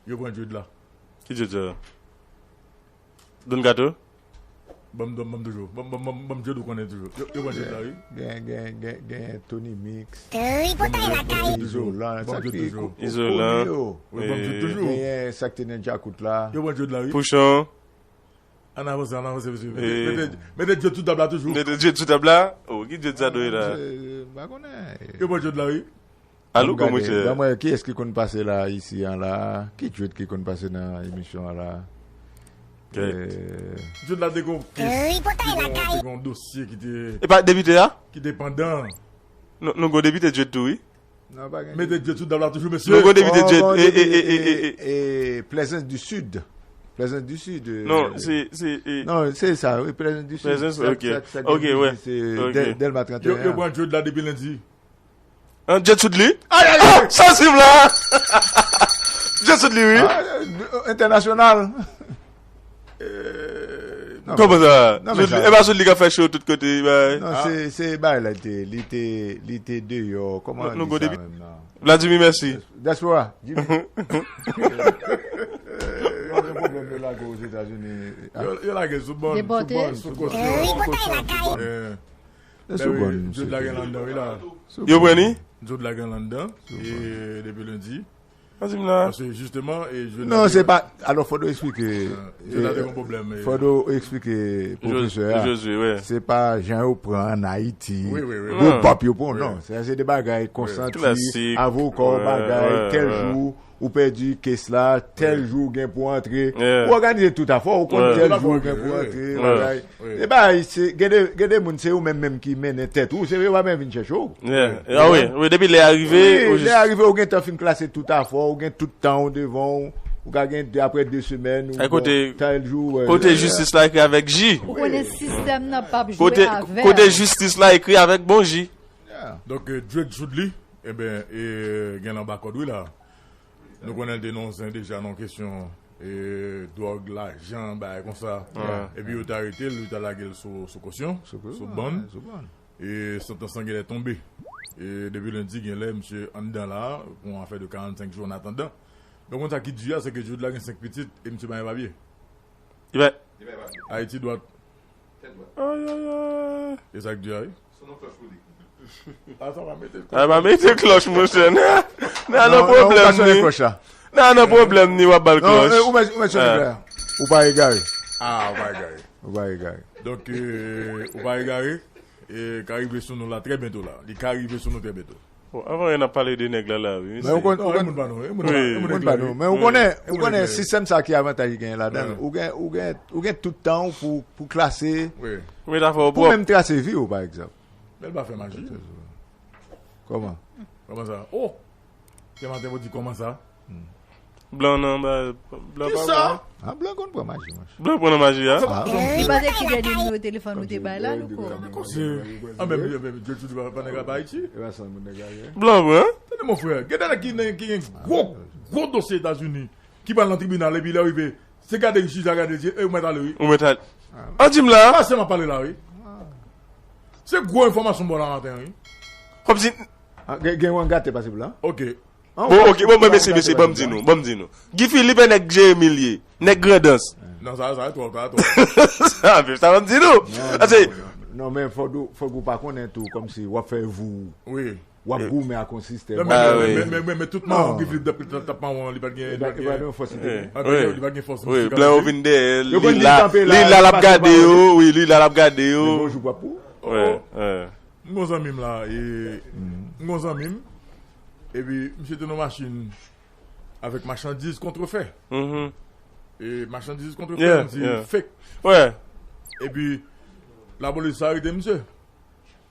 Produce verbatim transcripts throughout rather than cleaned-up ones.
Yo pran Jude la. Ki Jude sa? Don Kato? Ban m, ban m, ban m toujou. Ban m, ban m, ban m, ban m Jude ou konnen toujou. Yo, yo pran Jude la, wi. Gen, gen, gen, gen Tony Mix. Tripotay lakay. Izolan. Ban m Jude toujou. Izolan. Wi, ban m Jude toujou. Genyen sa k te nan djakout la. Yo pran Jude la, wi. Pouchon. Ann avanse, ann avanse, mesye. Mete, mete, mete Jude sou tab la toujou. Mete Jude sou tab la. Oh, ki Jude sa dwe la? M pa konnen. Yo pran Jude la, wi. Alo, kòman chè? Ban m wè, kiyès ki konn pase la, isi an la? Ki Jude ki konn pase nan emisyon an la? Kèt. Eh, Jude la te gon kes, te gon, te gon dosye ki te, e pa depite a? Ki te pandan. Nou, nou gon depite Jude tou, wi. Non, pa gen. Mete Jude sou tab la toujou, mesye. Nou gon depite Jude. E, e, e, e, e, e. Plaisance du Sud. Plaisance du Sud, eh. Non, se, se, e. Non, se sa, wi, Plaisance du Sud. Plaisance, ok. Ok, wi. Se Del-, Delma trant e en. Yo, yo pran Jude la depi lendi. An, Jude sou li? Ay, ay, ay! Sansib la! Jude sou li, wi. Ah, entènasyonal. Kòman sa? Non, men sa, e pa sou li k ap fè show tout kote, bay. Non, se, se bay la, li te, li te, li te deyò. Kòman di sa menm nan? Vladimir, mèsi. Diaspora, Jimmy. Yo gen pwoblèm yo lage Ozetazini. Yo, yo lage sou bòn. Depòte. Sou bòn, sou bòn. Eh. Sou bòn, Jude la gen anndan, wi la. Yo pran li? Jude la gen anndan. E depi lendi. Paske jisteman, e Jude la te. Non, se pa, alò, fòk ou eksplike. Jude la te gen pwoblèm, e. Fòk ou eksplike pwofesè a. Se pa jan yo pran ann Ayiti. Wi, wi, wi. Gwo bòp yo pran, non. Se, se de bagay konsanti, avoka, bagay, tèl jou. Ou pèdi kes la, tèl jou gen pou antre. Ou òganize tout afè w, ou konn tèl jou gen pou antre, bagay. E bagay, se, gen de, gen de moun, se ou menm menm ki mennen tèt ou, se yo pa menm vin chèche w. Ah wi, wi, depi lè a rive, lè a rive, ou gentan fin klase tout afè w, ou gen tout tan w devan w, ou ka gen de, apre de semèn, ou bon, tèl jou, kote jistis la ekri avèk J. Ou konnen sistèm nan p ap jwe avè w. Kote jistis la ekri avèk bon J. Donk, eh, Jude Jude li, enben, e, gen l anba kòd, wi la. Nou konnen l te nan yon zen deja nan kesyon, e, dwòg, lajan, bagay konsa. Epi yo te arete l, yo te lage l sou, sou kosyon, sou bòn. E santans lan genlè tonbe. E depi lendi, genlè, misye anndan la, pou yon afè de karannsenk jou an atandan. Men ou konn sa ki di a, se ke Jude la gen senk pitit e misye pa gen papye. Li pa. Ayiti dwat. Ay, ay, ay. E sa k di a, wi. Ata pa mete klòch. Ata pa mete klòch, monchè. Nan, nan, nan pwoblèm ni. Nan, nan pwoblèm ni, w ap ba l klòch. Ou mèt, ou mèt sou nèg la. Ou pa egare. Ah, ou pa egare. Ou pa egare. Donk, euh, ou pa egare. E ka rive sou nou la trè byento la. Li ka rive sou nou trè byento. Bon, avan, n ap pale de nèg la, la, wi. Men ou konn, ou konn, moun pa nou, wi, moun pa nou, men ou konnen, ou konnen sistèm sa ki avantaj li genyen ladan l. Ou gen, ou gen, ou gen tout tan w pou, pou klase, pou menm trase vi w, pa egzanp. Men l pa fè maji. Kòman? Kòman sa? Oh! Dematen, ou di kòman sa? Blan nan, ba, blan pa bon. Ah, blan konn pran maji, monchè. Blan pran nan maji a? Li pa te ki dènye nimewo telefòn ou te bay la, Louko? Ah, men, men, men, Jude Jude pa, pa nèg la pa Ayiti. Blan pran? Tande, mon frè, gen de nèg ki, ki gen gwo, gwo dosye Etazini, ki pral nan tribinal, epi lè yo rive, se gade jij la, gade zye, e ou mèt ale, wi. Ou mèt ale. An di m la. Pase m ap pale la, wi. Se gwo enfòmasyon m ba w la maten, wi. Kòmsi. Ah, gen, gen yon gate pase pou la. Ok. Bon, ok, bon, bon, mesye, mesye, ban m di nou, ban m di nou. Guy Philippe e nèg Jeremi l ye, nèg Grandans. Non, sa, sa twò, sa twò. Sa, sa ban m di nou. Non, non, non, men fòk ou, fòk ou pa konnen tou, kòmsi w ap fè vou. Wi. W ap goumen ak yon sistèm. Men, men, men, men, men tout mawon Guy Philippe t ap, t ap mawon, li pa t gen, li pa t gen fòs, li te gen. Li pa t gen fòs. Wi, blan yo vin dèyè l, li la, li la, l ap gade yo, wi, li la, l ap gade yo. Bonjou, pap ou. Wi, wi. M gon zanmi m la, e, m gon zanmi m, epi misye te nan machin avèk machandiz kontrefè. E machandiz kontrefè, m di fake. Epi lapolis arete misye.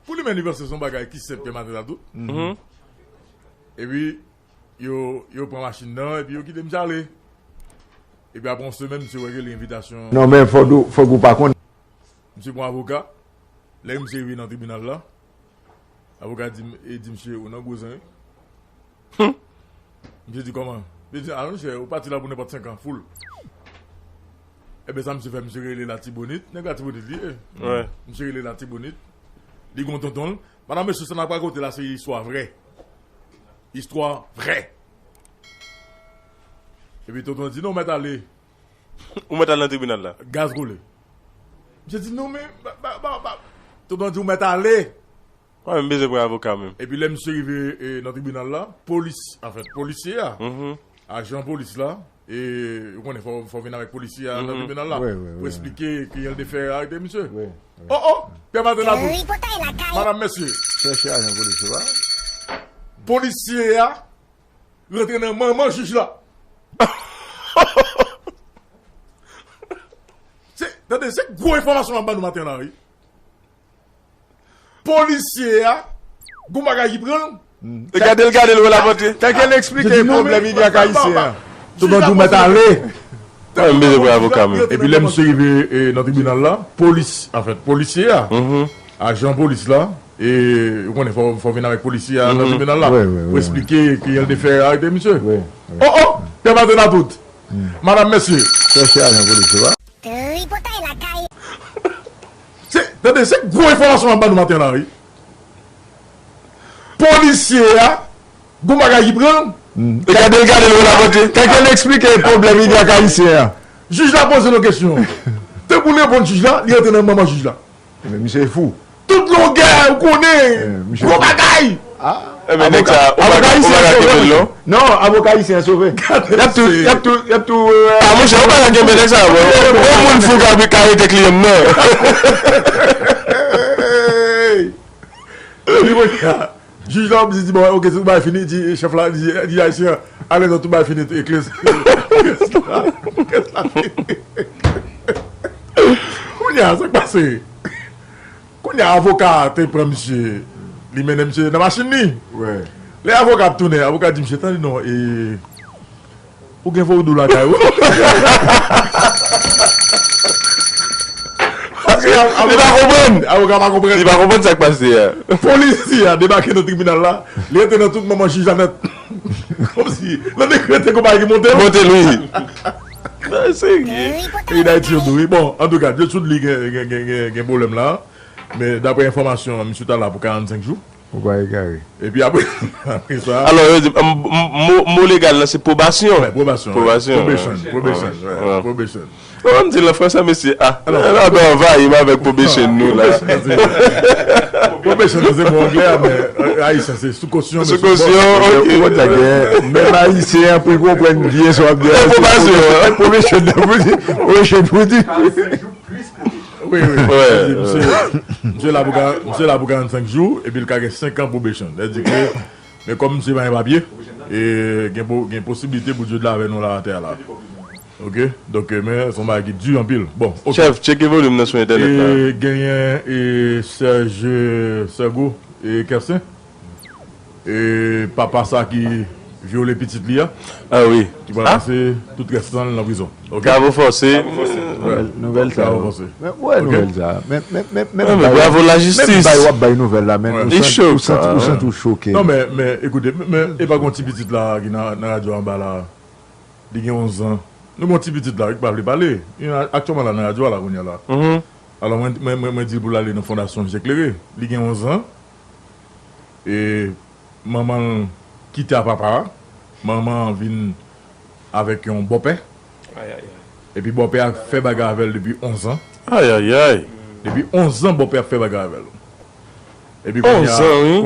Pou li menm, li panse se yon bagay ki senp ke maten sa tou. Epi yo, yo pran machin nan, epi yo kite misye ale. Epi apre yon semèn, misye wè ke li envitasyon. Non, men fòk ou, fòk ou pa konn. Misye pran avoka. Lè misye rive nan tribinal la, avoka di, e di misye, ou nan gwo zen, wi. Misye di, kòman? Misye di, a, monchè, ou pati la pou nenpòt senk an, full. Ebyen, sa misye fè, misye rele Latibonit. Nèg Latibonit li ye. Misye rele Latibonit. Li gon tonton l. Madanm, mesye, sa n ap rakonte la, se istwa vrè. Istwa vrè. Epi tonton di, "Non, ou mèt ale." Ou mèt al nan tribinal la. Gaz koule. Misye di, "Non, men, ba, ba, ba, ba." Tonton di, "Ou mèt ale." Mwen menm bezwen pran avoka menm. Epi lè misye rive, e, nan tribinal la, polis, anfèt, polisye a, ajan polis la, e, ou konnen, fò, fò vin avèk polisye a nan tribinal la pou eksplike kijan l te fè arete misye. Oh, oh, Pè Maten Lapoud. Madanm, mesye. Chèche ajan polisye a. Polisye a rantre nan manman jij la. Se, tande, se gwo enfòmasyon m ap ban nou maten la, wi. Polisye a, gon bagay ki pran l. E gade l, gade l, wè l ap antre. Tèk el eksplike pwoblèm li gen ak ayisyen an. Tonton di, "Ou mèt ale." Mwen menm bezwen pran avoka menm. Epi lè misye rive, e, nan tribinal la, polis, anfèt, polisye a, ajan polis la, e, ou konnen, fò, fò vin avèk polisye a nan tribinal la pou eksplike kijan l te fè arete misye. Oh, oh, Pè Maten Lapoud. Madanm, mesye. Chèche ajan polisye a. Tripotay lakay. Se, tande, se gwo enfòmasyon m ap ban nou maten la, wi. Polisye a, gon bagay ki pran l. E gade l, gade l, wè l ap antre. Tèk el eksplike pwoblèm li gen ak ayisyen an. Jij la poze l yon kesyon. Tankou l reponn jij la, li rantre nan manman jij la. Men misye fou. Tout longè, ou konnen. Gwo bagay. Enben, nèg sa, ou pa ka, ou pa ka kenbe l, non. Non, avoka ayisyen an sove. Y ap tou, y ap tou, y ap tou, e, a, monchè, ou pa ka kenbe nèg sa, bro. Yon moun fou ka, ka rete kliyan m nan. Li mwen ka. Jij la ap di, di, "Bon, oke, tout bagay fini," di chèf la, di, di ayisyen an, "Ale non, tout bagay fini, e, case, case la, case la fini." Kounye a, sa k pase? Kounye a, avoka a te pran misye, li mennen misye nan machin li. Lè avoka ap tounen, avoka di misye, "Tande non, e, ou gen vodou lakay ou?" Paske li pa konprann. Avoka pa konprann. Li pa konprann sa k pase a. Polisye a debake nan tribinal la, li antre nan tout manman jij la nèt. Kòmsi, nan dekrete gon bagay ki monte l. Monte l, wi. Peyi Dayiti yo dou, wi. Bon, antouka, Dye sou li gen, gen, gen, gen, gen pwoblèm la. Men daprè enfòmasyon, misye ta la pou karannsenk jou. Ou pa egare. Epi apre, apre sa. Alò, yo di, m, m, mo, mo legal la, se pwobasyon. Wè, pwobasyon, wè. Pwobasyon. Probation, probation, wè, probation. Bon, m di l an fransè, mesye, a, la ben anvayi m avèk probation nou la. Probation se mo anglè a, men, e, ayisyen, se sou kosyon, men sou kosyon, ok. Ou konn sa k gen, menm ayisyen an pou l konprann byen sa w ap di a, se probation, probation, probation pou di. Wi, wi. Misye, misye la pou ka, misye la pou karannsenk jou, epi l ka gen senk an probation. Sa vle di ke, men kòm misye pa gen papye, e gen po-, gen posiblite pou Dye de la vè nou la atè a la. Ok? Donk, e, men se yon bagay ki di anpil. Bon, ok. Chèf, tcheke volim nan sou entènèt la. E genyen, e, Serge, e, Sergo, e, Kersen. E papa sa ki vyole pitit li a, a wi, ki pral pase tout rès tan l nan prizon. Ok? Travaux forcés. Nouvèl, nouvèl sa yo. Travaux forcés. Men wè nouvèl sa. Men, men, men, men, men bravo lajistis. Menm bay w ap bay nouvèl la, men ou santi, ou santi, ou santi w choke. Non, men, men, ekoute, men, men, e pa gon ti pitit la ki nan, nan radyo anba la. Li gen onz an. Nou gen yon ti pitit la, wi, ki pa vle pale. Li nan, aktyèlman la nan radyo a la kounye a la. Alò, mwen, mwen, mwen, mwen di l pou l ale nan Fondasyon Je Klere. Li gen onz an. E manman l kite a papa a. Manman an vin avèk yon bòpè. Epi bòpè a fè bagay avè l depi onz an. Ayayay. Depi onz an, bòpè a fè bagay avè l. Epi kounye a, onz an, wi.